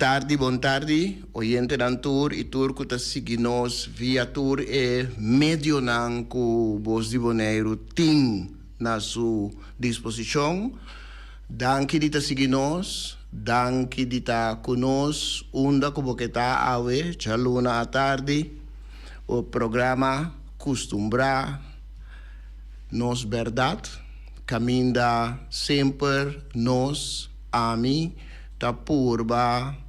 tardi, bon tardi, oyentenan tur i tur ku ta sigui nos via tur e medionan ku Bos di Boneiru tin na su disposishon. Danki di ta sigui nos, danki di ta ku nos unda ku bo ke ta awe djaluna atardi. O programa Kustumbrá Nos Bèrdat kaminda semper nos, ami, ta purba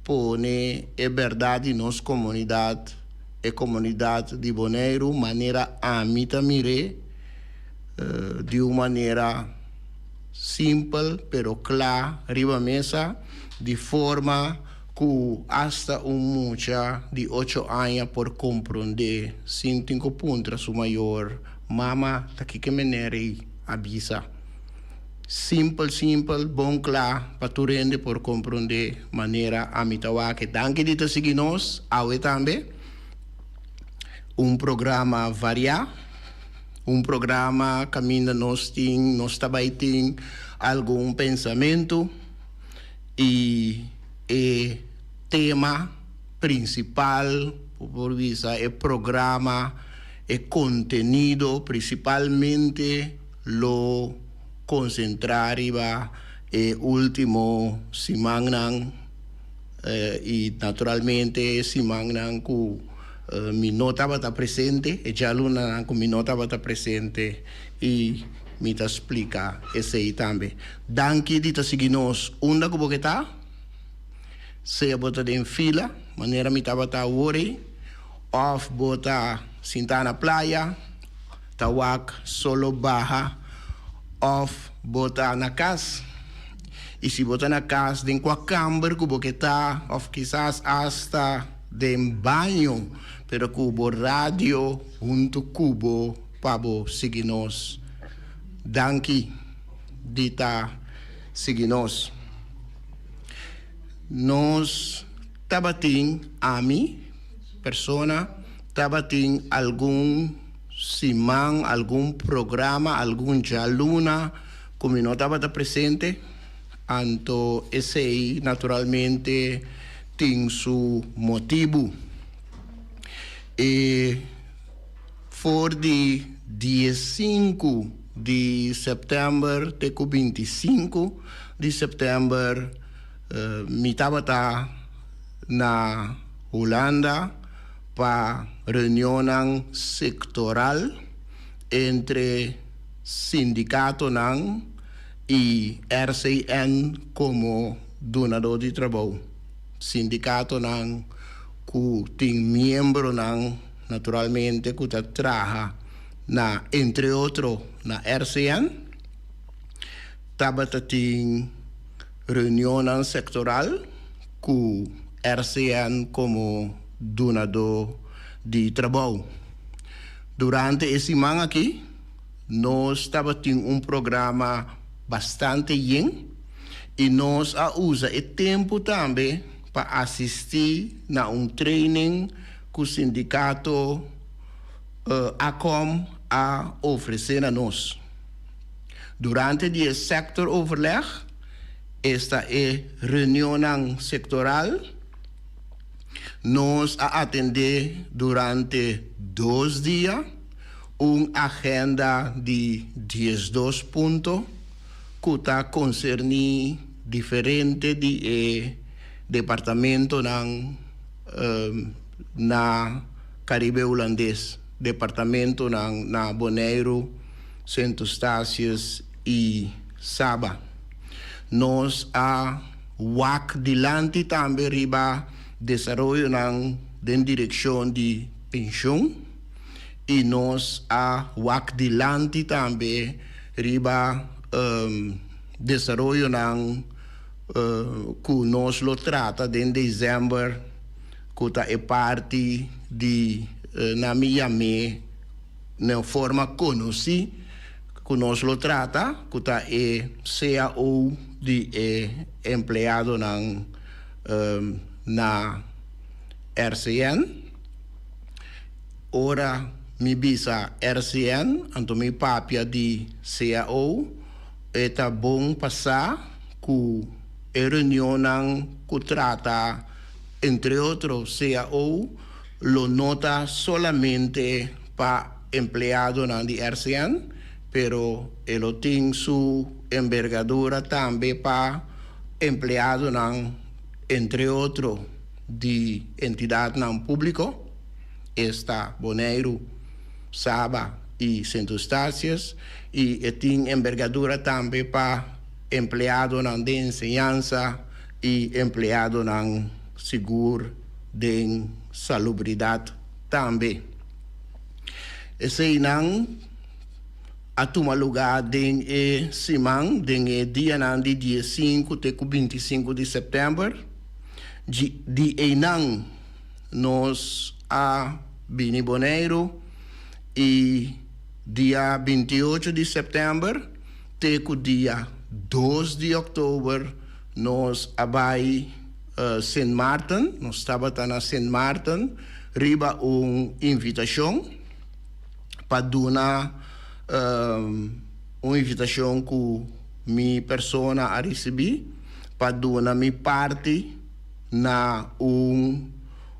pone e bèrdat di nos komunidat, e komunidat di Boneiru, manera ami ta mir'é, di un manera simpel pero kla riba mesa, di forma ku asta un mucha di ocho aña por komprondé sin tin ku puntra su mayor, Mama, ta kiko meneer ei a bisa? Simpel simpel, bon kla pa tur hende por komprondé manera ami ta wak. Danki di ta sigui nos awe tambe. Un programa variá, un programa kaminda nos tin, nos ta bai tin algun pensamentu i e tema prinsipal, bo por bisa e programa, e kontenido prinsipalmente lo konsentrá riba e último simannan i naturalmente e simannan ku mi no tabata presente, e djalunanan ku mi no tabata presente i mi ta splika esei tambe. Danki di ta sigui nos unda ku bo ke ta, sea bo ta den fila manera mi tabata awor ei òf bo ta sintá na playa, ta wak solo baha of bo ta na kas. I si bo ta na kas den kua kamber ku bo ke ta of kisas asta den baño pero ku bo radio huntu ku bo pa bo sigui nos. Danki di ta sigui nos. Nos tabatin ami persona tabatin algun siman, algun programa, algun djaluna ku mi no tabata presente, anto esei naturalmente tin su motibu. E for di diesinku di sèptèmber te ku bintisinku di sèptèmber mi tabata na Hulanda pa reunionnan sektoral entre sindikatonan i RCN komo dunadó di trabou. Sindikatonan ku tin miembronan naturalmente ku ta traha na entre otro na RCN tabata tin reunionnan sektoral ku RCN komo dunadó di trabou. Durante e siman aki nos tabatin un programa bastante yen i nos a usa e tempu tambe pa asistí na un training ku sindikato ACOM a ofresé na nos. Durante di e sectoroverleg, esta e reunionnan sectoral, nos a atendé durante dos dia un agenda di 12 punto ku ta konserní diferente di e departamentonan na Karibe Hulandes, departamentonan na Boneiru, Sint Eustatius i Saba. Nos a wak dilanti tambe riba desaroyonan den direkshon di penshon i nos a wak dilanti tambe riba desaroyonan ku nos lo trata den desèmber ku ta e parti di nan mi yam'é na un forma konosí ku nos lo trata ku ta e cao di e empleadonan na RCN. Ora mi bisa RCN anto mi papia di cao e ta bon pa sa ku. E reunionnan ku trata entre otro cao lo no ta solamente pa empleadonan di RCN, pero e lo tin su embergadura tambe pa empleadonan entre otro di entidatnan públiko, esta Boneiru, Saba i Sint Eustatius, i e tin embergadura tambe pa empleadonan den enseñansa i empleadonan sigur den salubridat tambe. Eseinan a tuma lugá den e siman den e dianan di diesinku te ku bintisinku di sèptèmber. Di einan nos a bini Boneiru i dia bintiocho di sèptèmber te ku dia dos di òktober nos a bai Sint Maarten. Nos tabata na Sint Maarten riba un invitashon pa duna un invitashon ku mi persona a risibí pa duna mi parti na un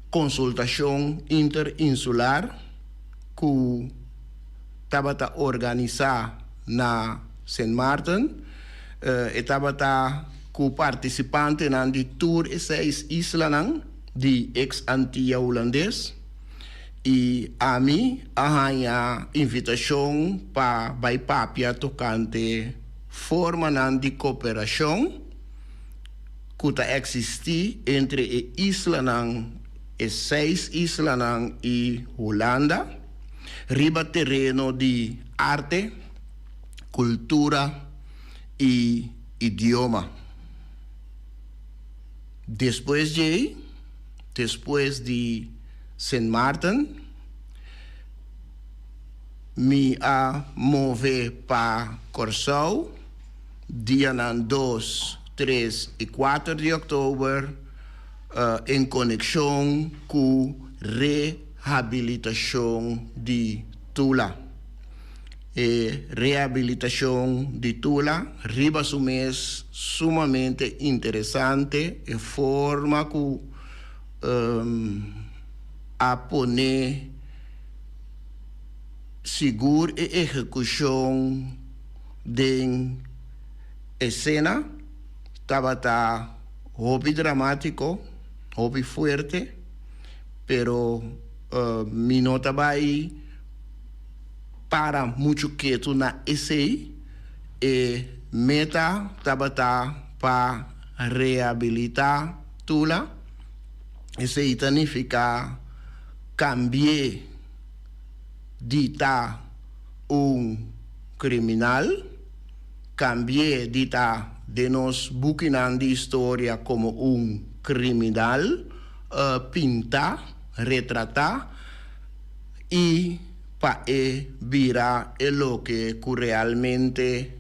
konsultashon interinsular ku tabata organisá na Sint Maarten. E tabata ku partisipantenan di tur e seis islanan di eks Antia Hulandes i ami a haña invitashon pa bai papia tokante formanan di koperashon ku ta eksistí entre e islanan, e seis islanan i Hulanda, riba tereno di arte, kultura i idioma. Despues djei, despues di Sint Maarten, mi a move pa Kòrsou dianan dos, tres i kuater di òktober en konekshon ku rehabilitashon di Tula. E rehabilitashon di Tula riba su mes sumamente interesante, e forma ku a pone sigur e ehekushon den esena tabata hopi dramátiko, hopi fuerte, pero mi no ta bai para muchu ketu na esei. E meta tabata pa rehabilitá Tula. Esei ta nifiká kambi'é di ta un kriminal, kambi'é di ta den nos bukinan di historia komo un kriminal pintá, retratá i pa e bira e loke ku realmente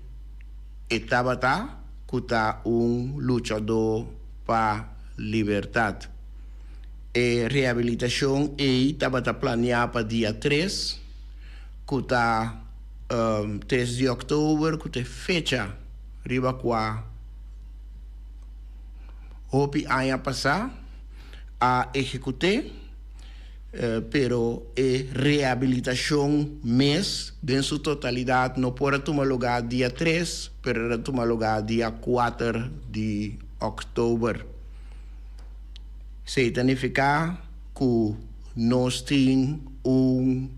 e tabata, ku ta un luchadó pa libertat. E rehabilitashon ei tabata planiá pa dia tres, ku ta tres di òktober, ku ta e fecha riba kua hopi aña pasá a ehekut'é. Pero e rehabilitashon mes den su totalidat no por a tuma lugá dia tres, pero el a tuma lugá dia kuater di òktober. Esei ta nifiká ku nos tin un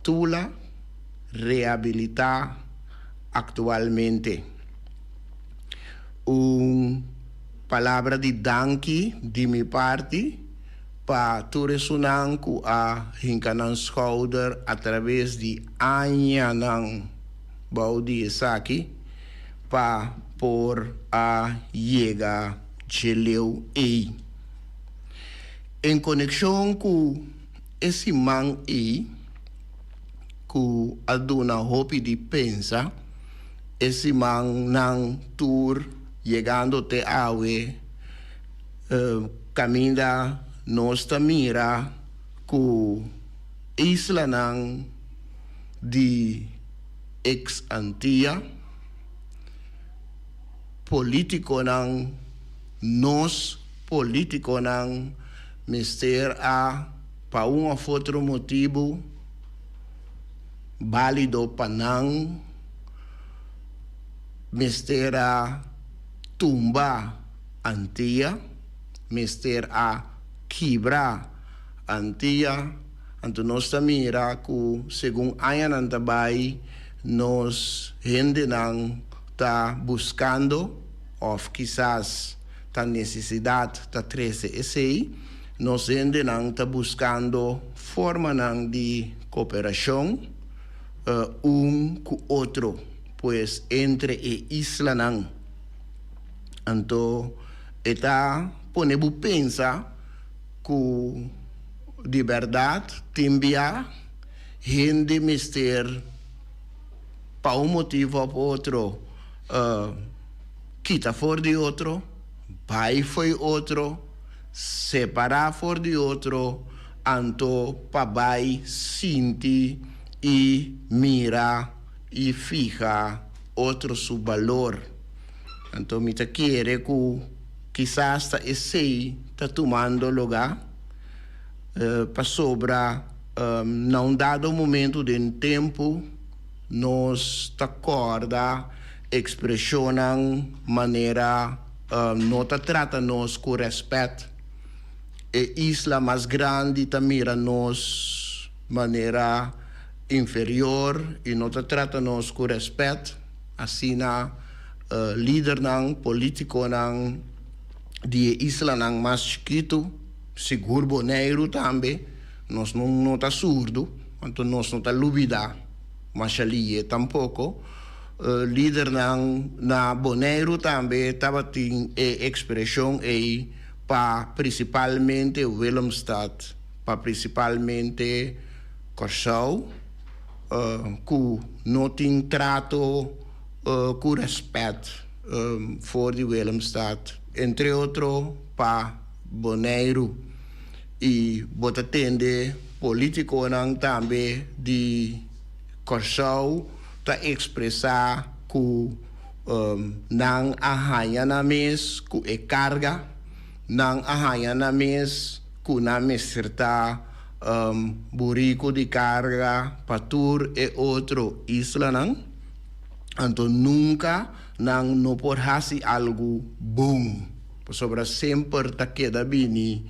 Tula rehabilitá aktualmente. Un palabra di danki di mi parti pa tur esunnan ku a hinka nan skouder atraves di añanan bou di esaki pa por a yega dje leu ei. En konekshon ku e siman ei ku a duna hopi di pensa, e simannan tur yegando te awe kaminda nos ta mira ku islanan di ex Antia. Polítikonan, nos polítikonan mester a pa un òf otro motibu bálido pa nan mester a tumba Antia, mester a kibra Antia. Anto nos ta mira ku segun añanan ta bai nos hendenan ta buskando òf kisas ta nesesidat ta trese esei, nos hendenan ta buskando formanan di koperashon un ku otro, pues entre e islanan. Anto e ta pone bo pensa ku di bèrdat tin bia hende mester pa un motibu òf otro kita for di otro, bai fo'i otro, separá for di otro, anto pa bai sinti i mira i fiha otro su balor. Anto mi ta kere ku kisas ta esei ta tumando lugá, pasobra na un dado momento den tempu nos ta kòrda ekspreshonnan manera no ta trata nos ku rèspèt, e isla mas grandi ta mira nos manera inferior i no ta trata nos ku rèspèt, asina lidernan polítikonan di e islanan mas chikitu, sigur Boneiru tambe, nos no ta surdu, anto nos no ta lubidá masha liye tampoko. Lidernan na Boneiru tambe tabatin e ekspreshon ei pa prinsipalmente Willemstad, pa prinsipalmente Kòrsou, ku no tin trato ku rèspèt for di Willemstad, entre otro pa Boneiru. I bo ta tende polítikonan tambe di Kòrsou ta ekspresá ku nan a haña nan mes ku e karga, nan a haña nan mes ku nan mester ta buriku di karga pa tur e otro islanan, anto nunka nan no por hasi algu bon, pasobra semper ta keda bini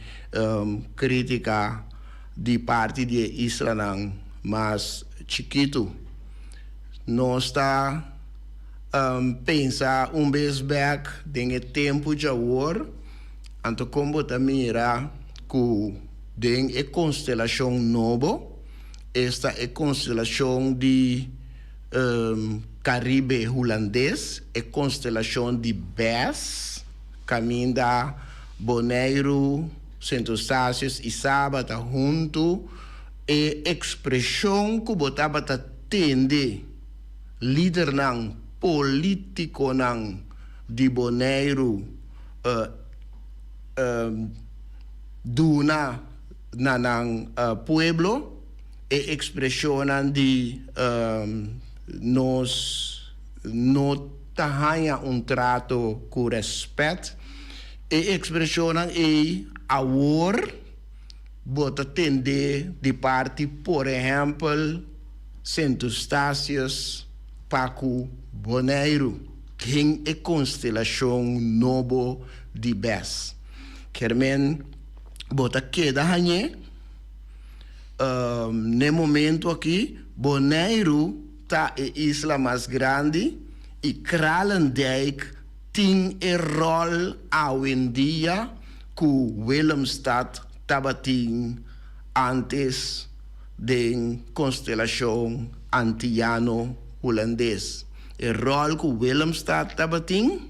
krítika di parti di e islanan mas chikitu. Nos ta pensa un bes bek den e tempu djawor, anto kon bo ta mira ku den e konstelashon nobo, esta e konstelashon di Karibe Hulandes, e konstelashon di Bes, kaminda Boneiru, Sint Eustatius i Saba ta huntu, e ekspreshon ku bo tabata tende lidernan polítikonan di Boneiru duna na nan pueblo, e ekspreshonnan di nos no ta haña un trato ku rèspèt, e ekspreshonnan ei awor bo ta tende di parti por ehèmpel Sint Eustatius pa ku Boneiru den e konstelashon nobo di bes. Kermen bo ta keda hañ'é n'e momentu aki Boneiru ta e isla mas grandi i Kralendijk tin e ròl awendia ku Willemstad tabatin ántes den konstelashon antiyano hulandes. E ròl ku Willemstad tabatin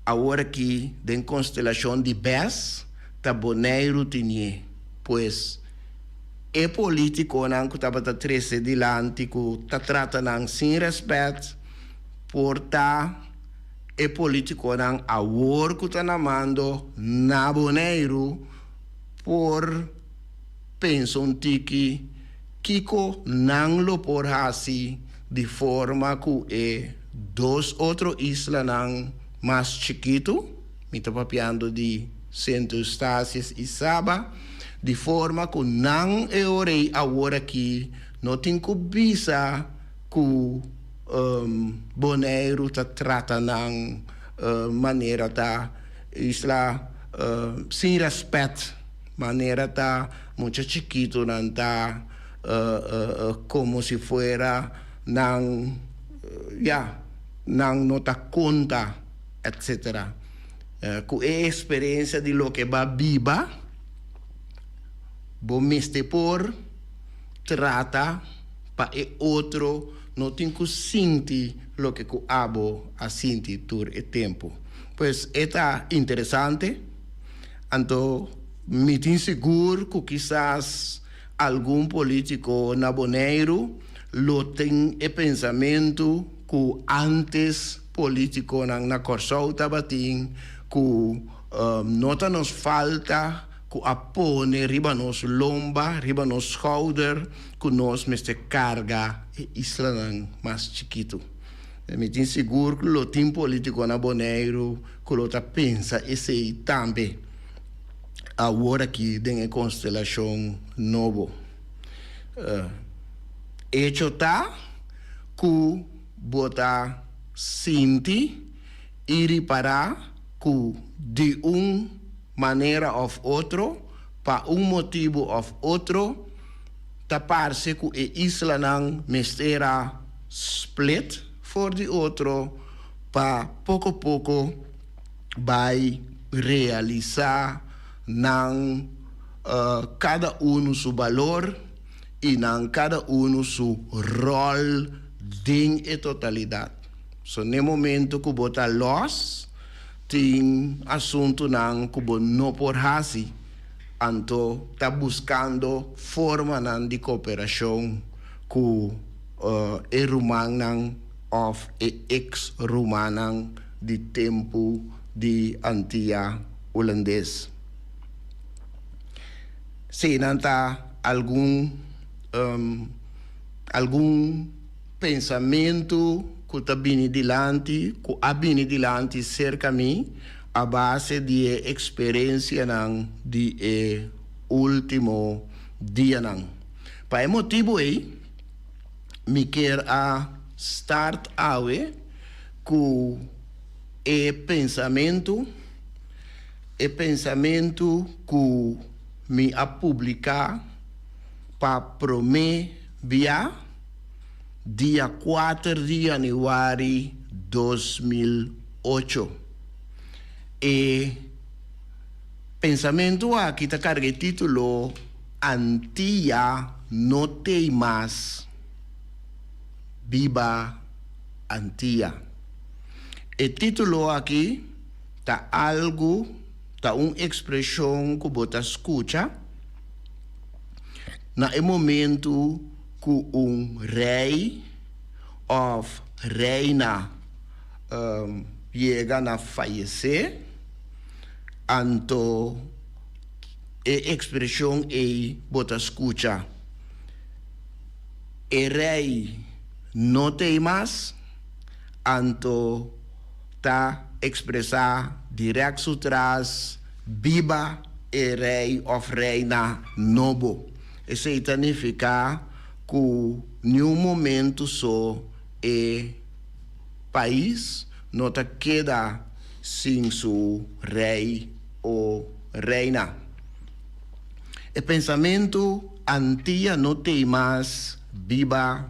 awor aki den konstelashon di bes ta Boneiru tinié. Pues e polítikonan ku tabata trese dilanti ku ta trata nan sin rèspèt, Por ta e politiconan awor cu ta na mando na Boneiru por pensa un tiki kico nan lo por haci di forma cu e Dos otro islanan mas chikitu, mi ta papiando di Sint Eustatius i Saba, di forma ku nan e ora ei awor aki no tin ku bisa ku Boneiru ta trata nan manera ta isla sin rèspèt, manera ta mucha chikitunan ta komo si fuera nan ya nan no ta konta etcetera. Ku e eksperensia di loke bo a biba bo mester por trata pa e otro no tin ku sinti loke ku abo a sinti tur e tempu. Pues e ta interesante, anto mi tin sigur ku kisas algun politiko na Boneiru lo tin e pensamentu ku antes politikonan na Kòrsou tabatin ku no ta nos falta ku a pone riba nos lomba, riba nos schouder ku nos mester karga e islanan mas chikitu. Mi tin sigur ku lo tin politiko na Boneiru ku lo ta pensa esei tambe awor aki den e konstelashon nobo. Echo ta ku bo ta sinti i ripará ku di un manera òf otro, pa un motibu òf otro, ta parse ku e islanan mester a split for di otro pa poko poko bai realisá nan kada unu su balor i nan kada unu su ròl den e totalidat. So n'e momento ku bo ta lòs, tin asuntunan ku bo no por hasi, anto ta buskando formanan di koperashon ku e rumannan òf e eks rumannan di tempu di Antia Hulandes. Sí, nan ta algun algun pensamentu ku ta bini dilanti, ku a bini dilanti serka mi a base di e eksperensianan di e último dianan. Pa e motibu ei, mi kier a start awe ku e pensamentu, e pensamentu ku mi a publiká pa promé bia dia kuater di yanüari 2008. E pensamentu aki ta karga e título Antia no t'ei mas, biba Antia. E título aki ta algu, ta un ekspreshon ku bo ta skucha na e momentu ku un rei òf reina yega na fayesé, anto e ekspreshon ei bo ta skucha, E rei no t'ei mas, anto ta ekspresá dirèkt su tras, Biba e rei òf reina nobo. Esei ta nifiká ku niun momentu so e pais no ta keda sin su rei o reina. E pensamentu Antia no t'ei mas biba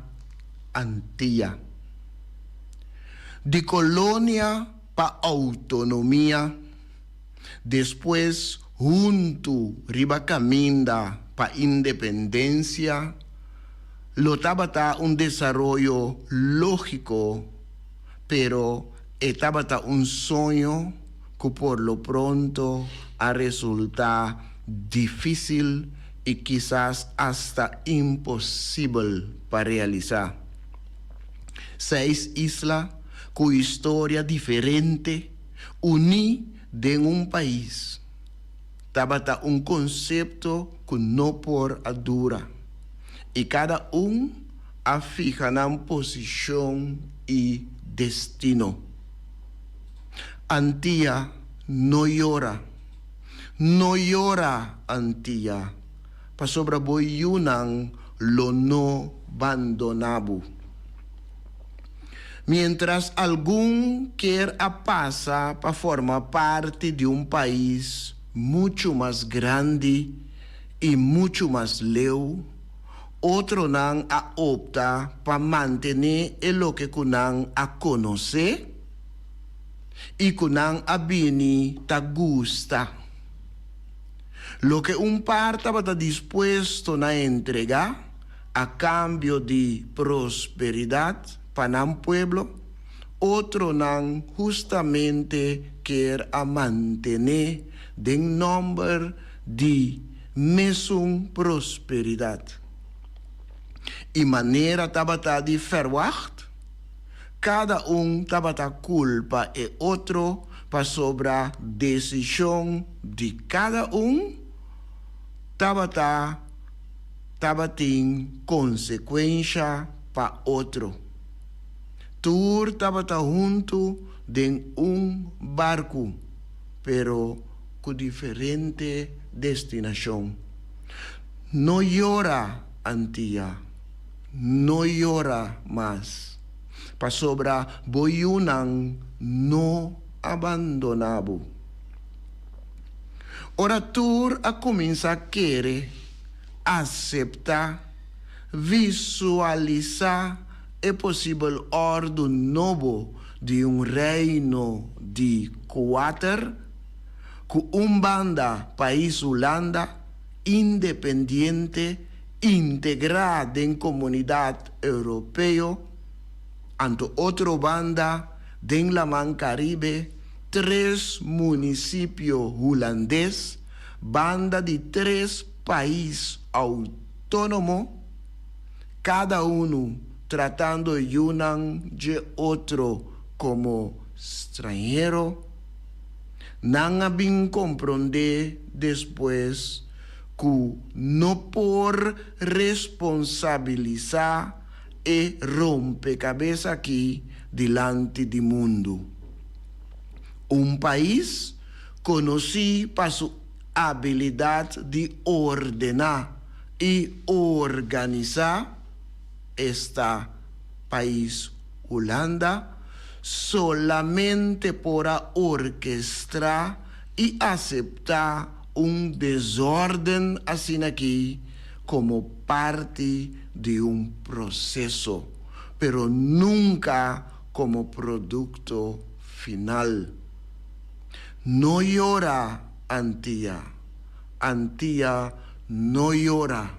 Antia. Di kolonia pa outonomia, despues huntu riba kaminda pa independensia, lo tabata un desaroyo lógiko, pero e tabata un soño ku por lo pronto a resultá difísil i kisas asta imposibel pa realisá. Seis isla ku historia diferente uní den un pais tabata un konsepto ku no por a dura i kada un a fiha nan posishon i. destino. Antia no yora. No yora, Antia, pasobra bo yunan lo no bandoná bo. Miéntras algun kier a pasa pa forma parti di un pais muchu mas grandi i muchu mas leu, otronan a opta pa mantené e loke ku nan a konosé i ku nan a bini ta gusta. Loke un par tabata dispuesto na entregá a kambio di prosperidat pa nan pueblo, otronan hustamente kier a mantené den nòmber di mesun prosperidat. I manera tabata di fèrwagt, kada un tabata kulpa e otro pasobra desishon di kada un tabata tabatin konsekuensha pa otro. Tur tabata huntu den un barku, pero ku diferente destinashon. No yora, Antia, no yora mas, pasobra bo yunan no a bandoná bo. Ora tur a kuminsá kere, aseptá, visualisá e posibel òrdu nobo di un reino di kuater, ku un banda pais Hulanda independiente integrá den Komunidat Europeo, anto otro banda den Laman Karibe tres munisipio hulandes banda di tres pais outónomo, kada unu tratando yunan dje otro komo stranhero. Nan a bin komprondé despues ku no por responsabilisá e rompekabes aki dilanti di mundu. Un pais konosí pa su abilidat di ordená i organisá, esta pais Hulanda, solamente por a orkestrá i aseptá un desórden asin'akí komo parti di un proseso, pero nunka komo produkto final. No yora, Antia, Antia, no yora,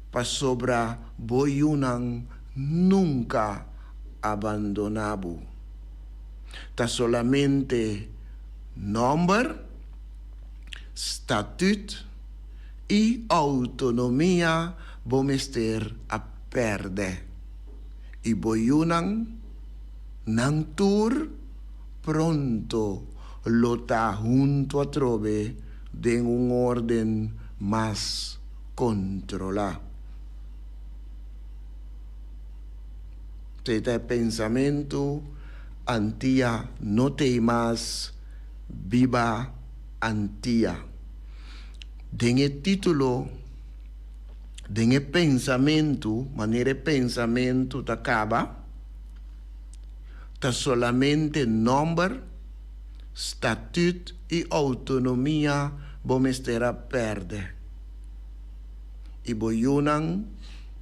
pasobra bo yunan nunka a bandoná bo. Ta solamente nòmber, statüt i outonomia bo mester a pèrdè. I bo yunan, nan tur pronto lo ta huntu atrobe den un órden mas kontrolá. Esei ta e pensamentu, Antia no t'ei mas, biba Antia. Den e título, den e pensamentu, manera e pensamentu ta kaba, ta solamente nòmber, statüt i outonomia bo mester a pèrdè. I bo yunan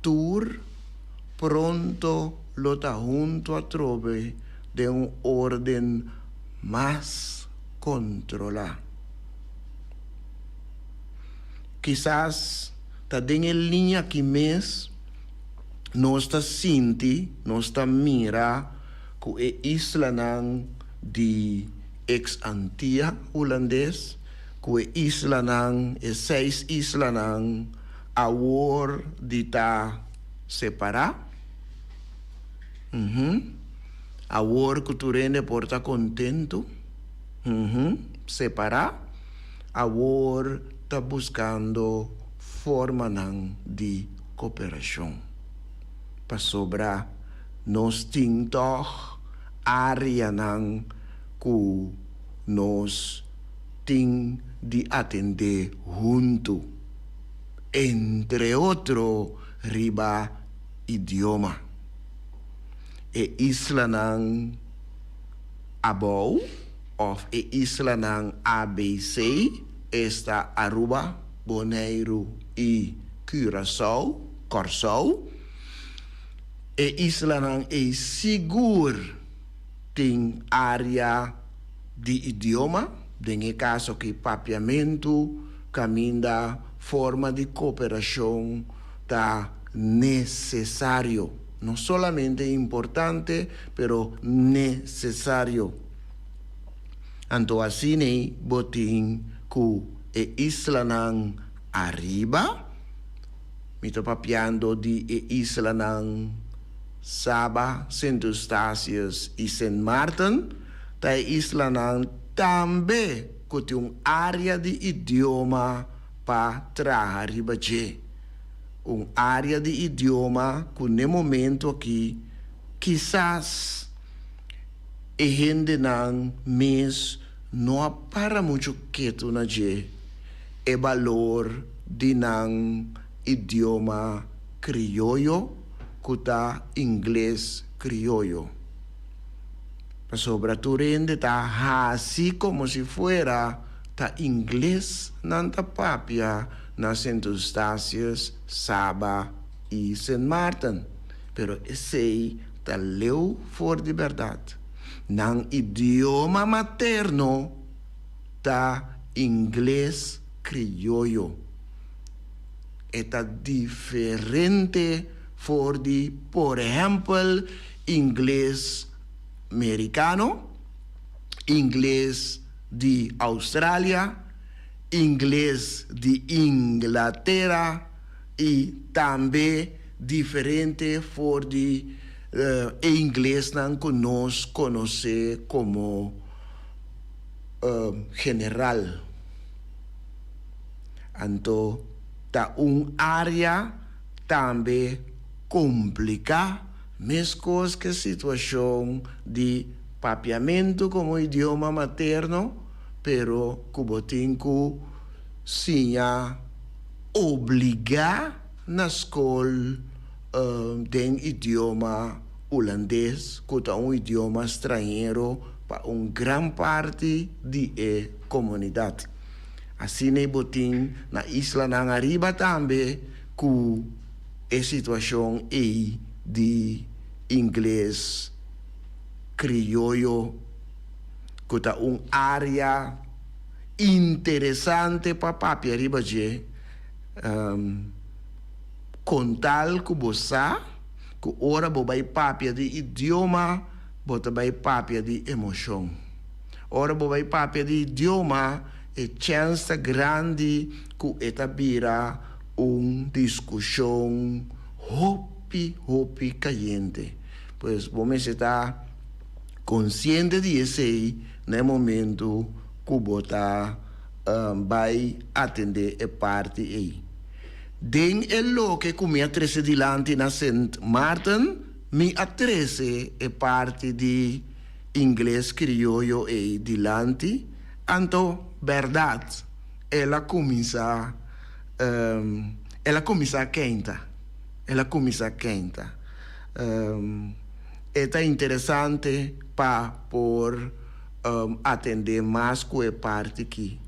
tur pronto lo ta huntu atrobe den un órden mas kontrolá. Kisas ta den e liña aki mes nos ta sinti, nos ta mira ku e islanan di eks Antia Hulandes, ku e islanan, e seis islanan awor di ta separá. Uhum. Awor ku tur hende por ta kontentu. Uhum. Separá. Awor ta buskando formanan di koperashon. Pasobra nos tin tòg áreanan ku nos tin di atendé huntu, entre otro riba idioma. E islanan abou òf e islanan ABC, esta Aruba, Boneiru i Curaçao, Kòrsou. E islanan ei sigur tin área di idioma, den e kaso aki papiamentu, kaminda forma di kooperashon ta nesesario. No solamente importante, pero nesesario. Anto asina bo tin ku e islanan ariba, mi ta papiando di e islanan Saba, Sint Eustatius i Sint Maarten, ta e islanan tambe ku tin un área di idioma pa traha riba dje. Un área di idioma ku n'e momento aki kisas e hendenan mes no a para muchu ketu na dje, e balor di nan idioma krioyo ku ta ingles krioyo. Pasobra tur hende ta hasi komo si fuera ta ingles nan ta papia na Sint Eustatius, Saba i Sint Maarten. Pero esei ta leu for di bèrdat. Nan idioma materno ta ingles krioyo. E ta diferente for di, por ehèmpel, ingles merikano, ingles di Australia, ingles di Inglatera i tambe diferente for di e inglesnan ku nos konosé komo general. Anto ta un área tambe kompliká, meskos ku e situashon di papiamentu komo idioma materno, pero ku bo tin ku siña obligá na skol den idioma hulandes, ku ta un idioma strañero pa un gran parti di e komunidat. Asina e bo tin na islanan ariba tambe ku e situashon ei di ingles krioyo ku ta un área interesante pa papia riba dje, kon tal ku bo sa ku ora bo bai papia di idioma bo ta bai papia di emoshon. Ora bo bai papia di idioma e chèns ta grandi ku e ta bira un diskushon hopi hopi kayente. Pues bo mester ta konsiente di esei na e momentu ku bo ta bai atendé e parti ei. Den e loke ku mi a trese dilanti na Sint Maarten, mi a trese e parti di ingles krioyo ei dilanti, anto bèrdat el a kuminsá el a kuminsá keinta, el a kuminsá keinta. E ta interesante pa por atendé mas ku e parti ki.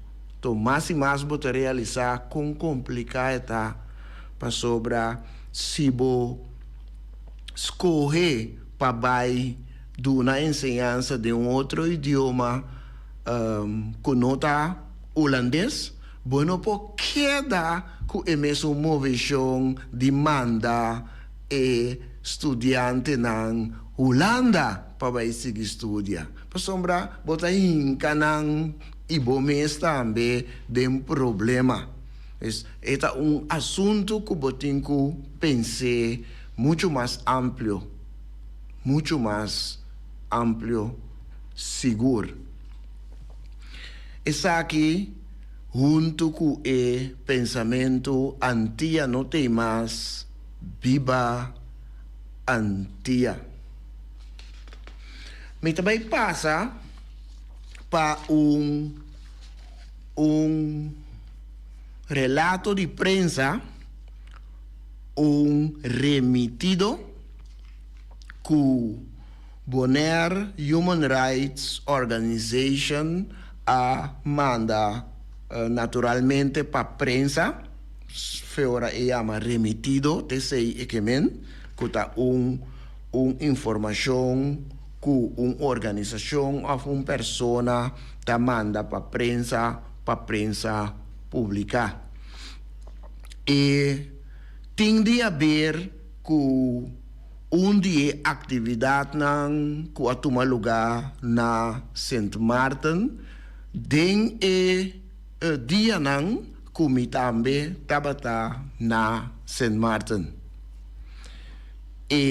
To mas i mas bo ta realisá kon kompliká e ta pasobra si bo skohe pa bai duna enseñansa den un otro idioma ku no ta hulandes, bo no por keda ku e mesun moveshon di manda e studiantenan Hulanda pa bai sigui studia, pasobra bo ta hinka nan i bo mes tambe den problema. Pues e ta un asuntu ku bo tin ku pens'é muchu mas amplio, muchu mas amplio sigur. Esaki huntu ku e pensamentu Antia no tei mas, biba Antia. Mi ta bai pasa pa un un relato di prensa, un remitido ku Bonaire Human Rights Organization a manda naturalmente pa prensa, feora e yama remitido, t'esei e ke men, ku ta un un informashon ku un organisashon òf un persona ta manda pa prensa pa prensa publiká. E tin di haber ku un di e aktividatnan ku a tuma lugá na Sint Maarten den e dianan ku mi tambe tabata na Sint Maarten. E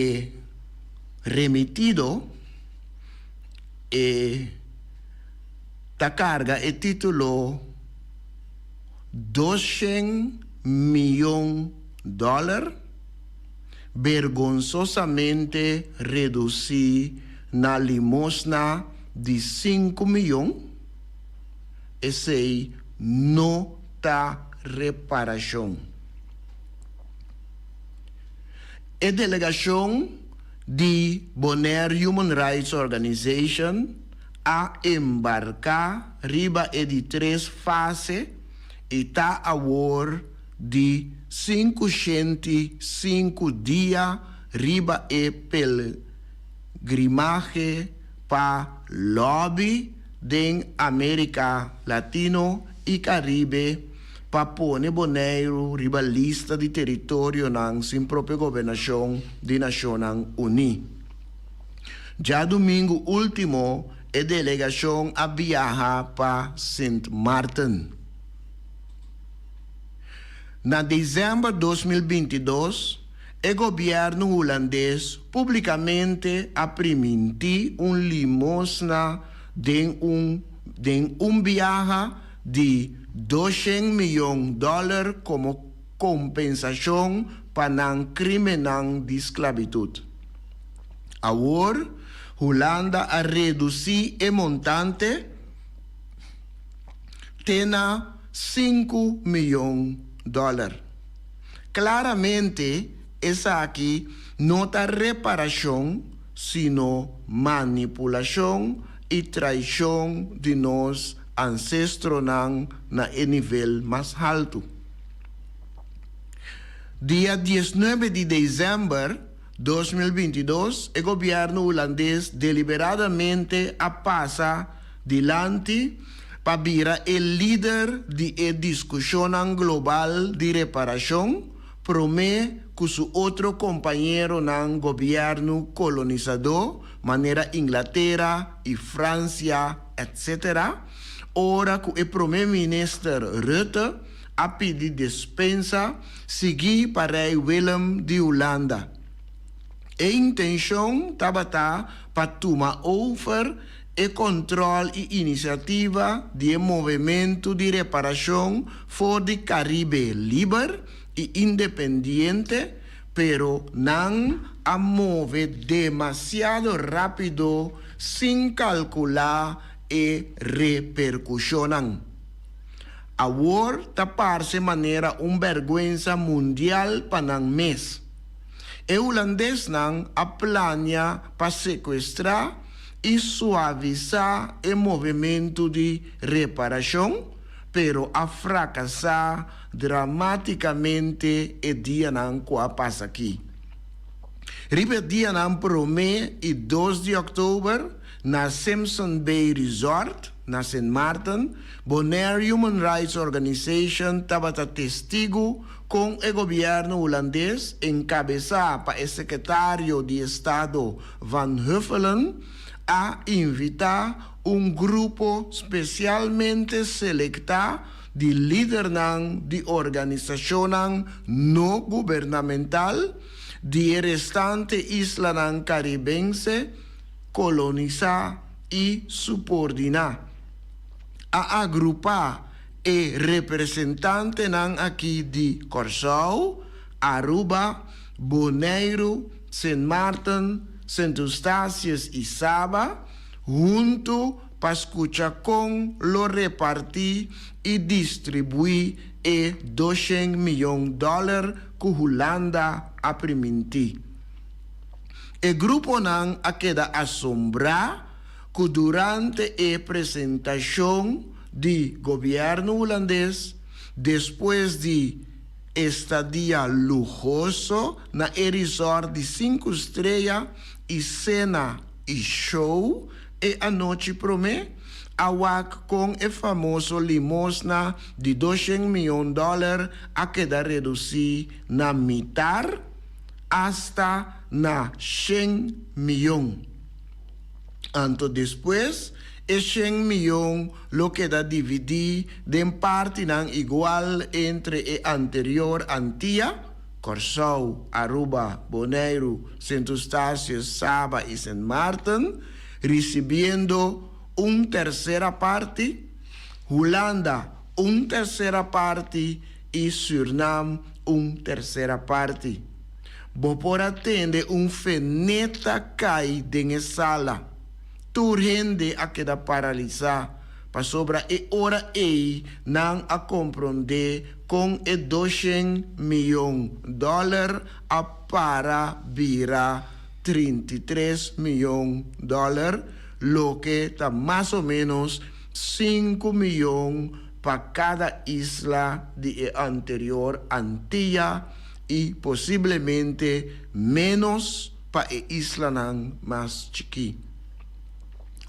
remitido e ta karga e título Doshen miyon dòler bergonsosamente redusí na limosna di sinku miyon, esei no ta reparashon. E delegashon di Bonaire Human Rights Organization a embarká riba e di tres fase i ta awor di 505 dia riba e pelgrimahe pa lòbi den Amerika Latino i Karibe pa pone Boneiru riba lista di teritorionan sin propio gobernashon di Nashonnan Uní. Djadumingu último e delegashon a biaha pa Sint Maarten. Na desèmber 2022 e gobièrnu hulandes públikamente a primintí un limosna den un den un biaha di 200 miyon dòler komo kompensashon pa nan krímennan di sklabitut. Awor Hulanda a redusí e montante te na 5 miyon dòler. Klaramente esaki no ta reparashon, sino manipulashon i traishon di nos ansestronan na e nivel mas haltu. Dia 19 di desèmber 2022 e gobièrnu hulandes deliberadamente a pasa dilanti pa bira e lider di e diskushonnan global di reparashon promé ku su otro kompañeronan gobièrnu kolonisadó manera Inglatera i Fransia etc. Ora ku e promé minister Rutte a pidi despensa siguí pa rei Willem di Hulanda. E intenshon tabata pa tuma over e kòntròl i inisiativa di e movementu di reparashon for di Karibe liber i independiente, pero nan a move demasiado rápido sin kalkulá e reperkushonnan. Awor ta parse manera un bèrgwensa mundial pa nan mes. E hulandesnan a plania pa sekuestrá i suavisá e movementu di reparashon, pero a frakasá dramátikamente e dianan ku a pasa aki. Riba e dianan 1 i 2 di òktober na Simpson Bay Resort na Sint Maarten, Bonaire Human Rights Organization tabata testigu kon e gobièrnu hulandes, enkabesá pa e sekretario di Estado Van Huffelen, a invitá un grupo spesialmente selektá di lidernan di organisashonnan no gubernamental di e restante islanan karibense kolonisá i supordiná. A agrupá e representantenan aki di Kòrsou, Aruba, Boneiru, Sint Maarten, Sint Eustatius i Saba. huntu pa skucha kon lo repartí i distribuí e doshen miyon dòler ku Hulanda a primintí. E gruponan a keda asombrá ku durante e presentashon di gobièrnu hulandes, despues di estadia luhoso na e resort di sinku strea i sena i show e anochi promé, a wak kon e famoso limosna di doshen mion dòler a keda redusí na mitar, asta na shen mion. Anto despues e shen mion lo keda dividí den partinan igual entre e anterior Antia, Kòrsou, Aruba, Boneiru, Sint Eustatius, Saba i Sint Maarten, risibiendo un tersera parti, Hulanda un tersera parti i Sürnam un tersera parti. Bo por a tende un feneta kai den e sala. Tur hende a keda paralisá, pasobra e ora ei nan a komprondé kon e doshen mion dòler a para bira 33 mion dòler, loke ta mas o ménos sinku mion pa kada isla di e anterior Antia i posiblemente ménos pa e islanan mas chikí.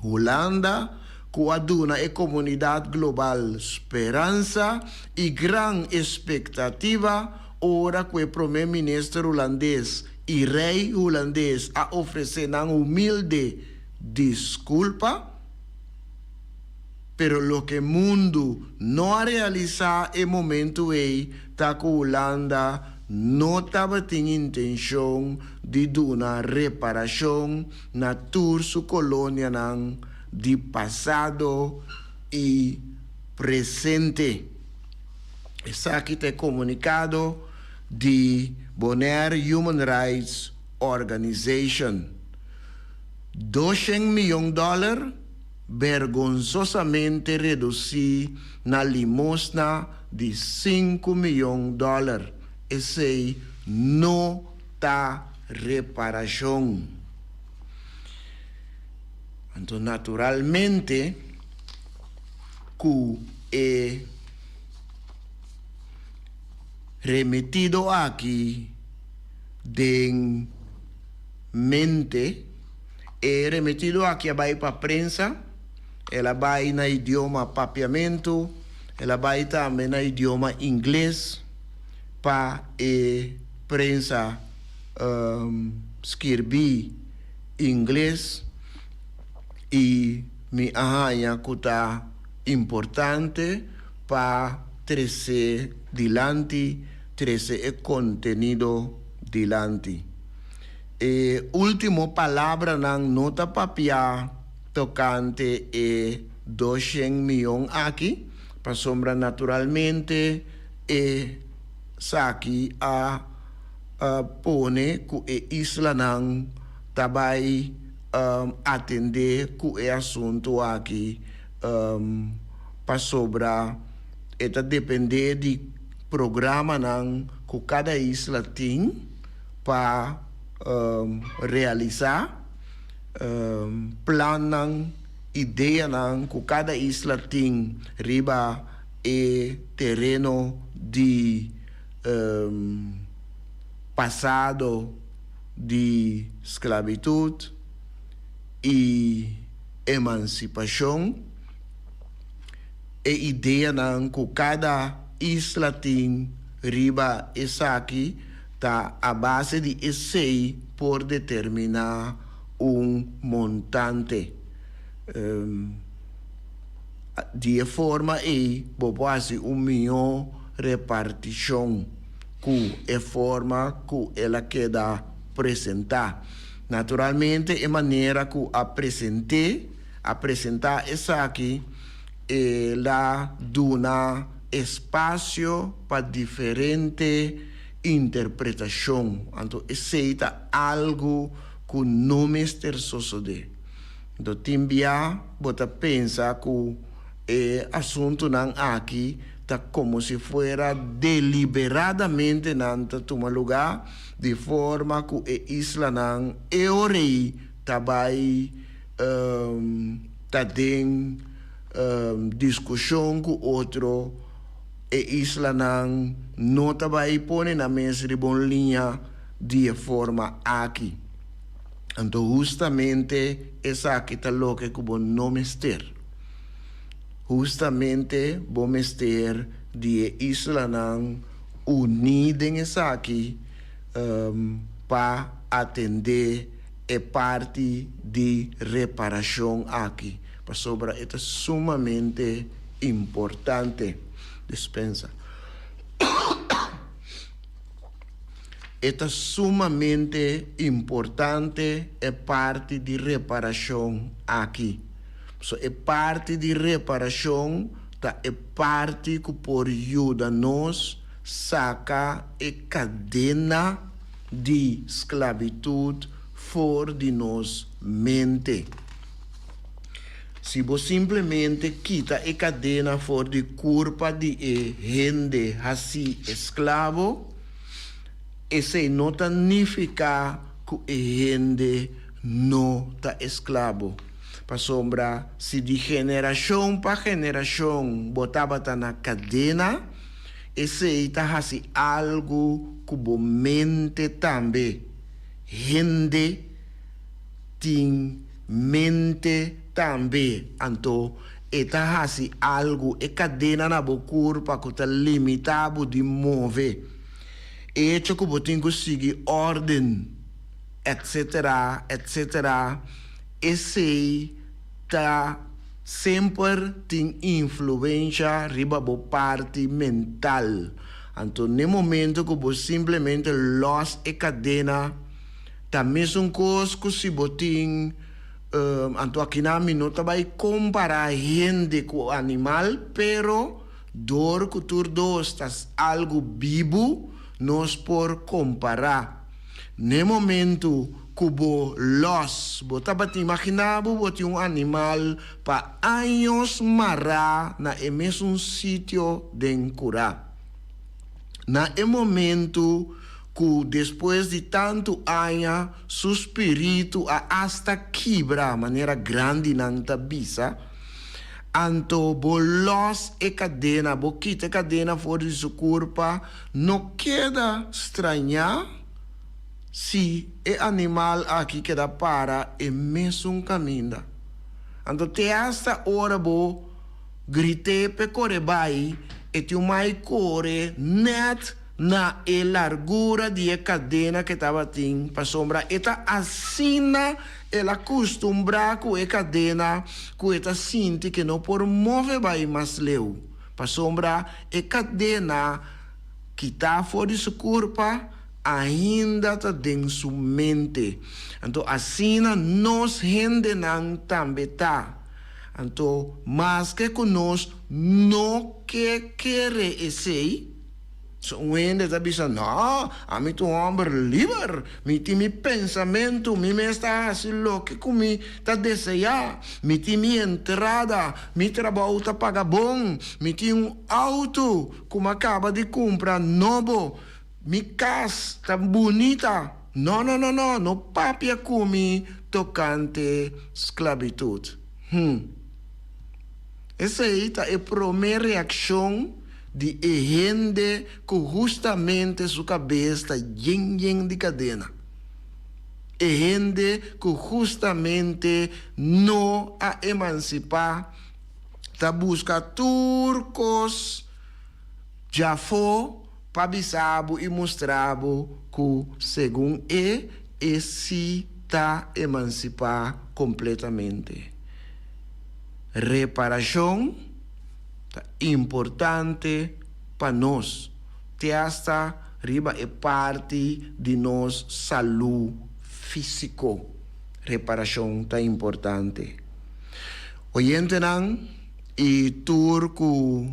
Hulanda, ku a duna e komunidat global speransa i gran espektativa ora ku e promé minister hulandes i rei hulandes a ofresé nan humilde diskulpa, Pero loke mundu no a realisá e momentu ei ta ku Hulanda no tabatin intenshon di duna reparashon na tur su kolonianan di pasado i presente. Esaki ta e komunikado di Bonaire Human Rights Organization. Doshen miyon dòler bergonsosamente redusí na limosna di sinku miyon dòler. Esei no ta reparashon. Anto naturalmente ku e remetido aki den mente, E remetido aki a bai pa prensa, el a bai na idioma papiamentu, el a bai tambe na idioma ingles pa e prensa skirbi ingles i mi a haña ku ta importante pa trese dilanti, trese e kontenido dilanti. E último palabranan no ta papia tokante e doshen mion aki, pasobra naturalmente e saki a pone ku e islanan ta bai atendé ku e asuntu aki pasobra e ta dependé di programanan ku kada isla tin. Pa realisá plannan, ideanan ku kada isla tin riba e tereno di pasado di sklabitut i emansipashon, e ideanan ku kada isla tin riba esaki. Ta a base di esei por determiná un montante. Di e forma ei bo por hasi un mihó repartishon ku e forma ku el a keda presentá. Naturalmente e manera ku a present'é, a presentá esaki, el a duna espasio pa diferente interpretashon. Anto esei ta algu ku no mester sosodé. Anto tin bia bo ta pensa ku e asuntunan aki ta komo si fuera deliberadamente nan ta tuma lugá di forma ku e islanan e ora ei ta bai ta den diskushon ku otro, e islanan no ta bai pone nan mes riba un liña di e forma aki. Anto hustamente esaki ta loke ku bo no mester. Hustamente bo mester di e islanan uní den esaki pa atendé e parti di reparashon aki, pasobra e ta sumamente importante. Dispensa. E ta sumamente importante e parti di reparashon aki. So e parti di reparashon ta e parti ku por yuda nos saka e kadena di sklabitut for di nos mente. Si bo simplemente kita e kadena for di kurpa di e hende hasí esklabo, esei no ta nifiká ku e hende no ta esklabo. Pasobra si di generashon pa generashon bo tabata na kadena, esei ta hasi algu ku bo mente tambe. Hende tin mente tambe. Anto e ta hasi algu, e kadena na bo kurpa ku ta limitá bo di move. E echo ku bo tin ku sigui órden, etsetera, etsetera, esei ta semper tin influensha riba bo parti mental. Anto n'e momento ku bo simplemente lòs e kadena, Ta mesun kos ku si bo tin, anto akinan mi no ta bai kompará hende ku animal, pero dor ku tur dos ta algu bibu, nos por kompará. N'e momentu ku bo lòs, bo tabatin imaginá bo bo tin un animal pa años mará na e mesun sitio den kurá. Na e momentu ku despues di tantu aña su spiritu a asta kibra, manera grandinan ta bisa, anto bo lòs e kadena, bo kita e kadena for di su kurpa, no keda strañá si e animal aki keda para e mesun kaminda. Anto te asta ora bo grit'é p'e kore bai, e tin un mai kore nèt na e largura di e kadena ku e tabatin, pasobra e ta asina el a kustumbrá ku e kadena ku e ta sinti ku e no por move bai mas leu, pasobra e kadena kitá for di su kurpa ainda ta den su mente. Anto asina nos hendenan tambe ta. Anto maske ku nos no ke kere esei, so un hende ta bisa, No, ami ta un hòmber liber, mi tin mi pensamentu, mi mes ta hasi loke ku mi ta deseá, mi tin mi entrada, mi trabou ta paga bon, mi tin un outo ku mi a kaba di kumpra nobo, Mi kas ta bunita. No, no, no, no, no papia ku mi tokante sklabitut. Hm. Esei ta e promé reakshon di e hende ku hustamente su kabes ta yen yen di kadena. E hende ku hustamente no a emansipá ta buska tur kos djafó Pa bisa bo i mustra bo ku segun e, e si ta emansipá kompletamente. Reparashon ta importante pa nos, te asta riba e parti di nos salú físiko. Reparashon ta importante. Oyentenan i tur ku.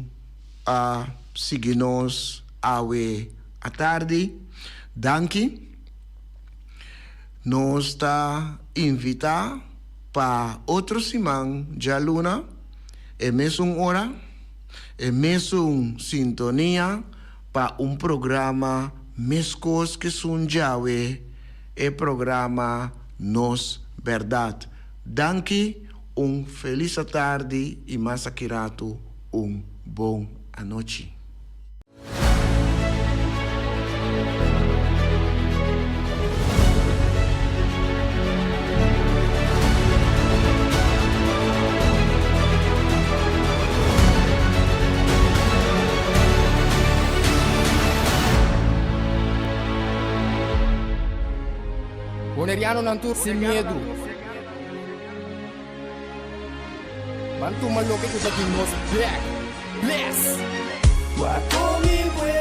A sigui nos awe atardi. Danki. Nos ta invita. Pa otro siman djaluna, e mesun ora, e mesun sintonia pa un programa meskos ke esun djawe, e programa Nos Bèrdat. Danki, un felis atardi i mas aki ratu un bon anochi. Bonerianonan tur sin miedu. Ban tuma loke ku ta di nos bek. Bless! Wak kon mi pueblo.